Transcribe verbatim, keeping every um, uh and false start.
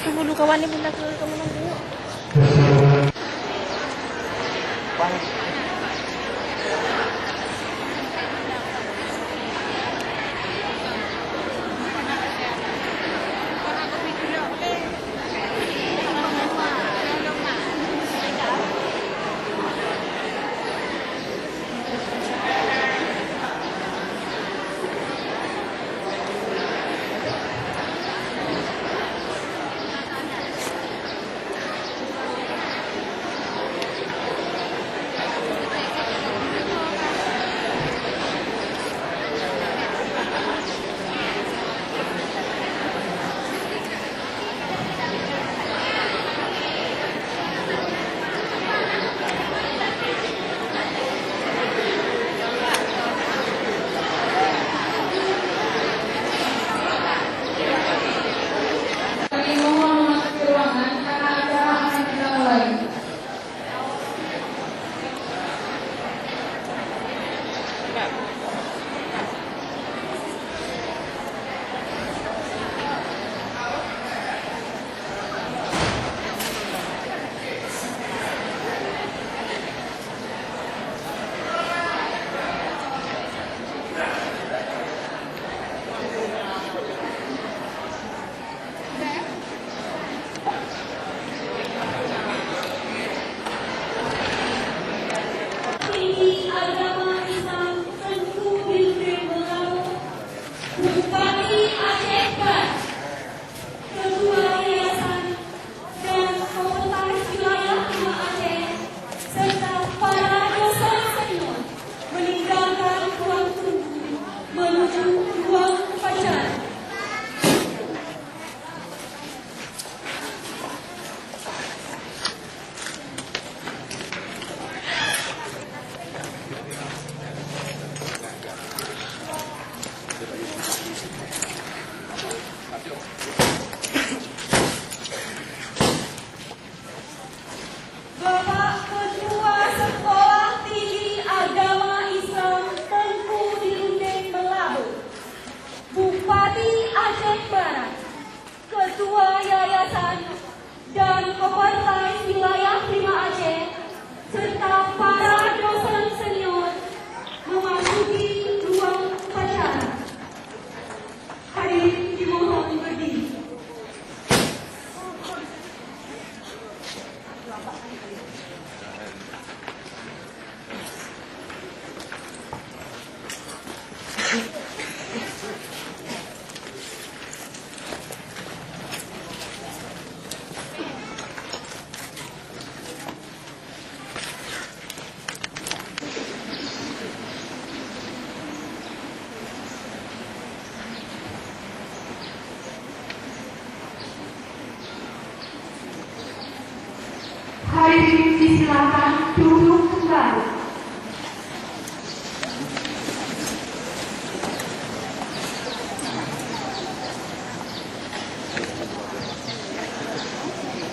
Tunggu dulu kawan ni, bunda ke kamu nunggu. Tinggi Agama Islam Teungku Bilkrim Meulaboh, Bupati Aceh Barat, Ketua Yayasan dan Sekretaris Wilayah Lima Aceh, serta para dosen senior meninggalkan ruang tunggu menuju ruang upacara. Bapak Ketua Sekolah Tinggi Agama Islam Teungku Dirundeng Meulaboh, Bupati Aceh Barat, Ketua Yayasan dan Sekretaris Wilayah Lima Aceh, serta para dosen senior memasuki ruang upacara. Hadirin dimohon berdiri. Hadirin disilakan duduk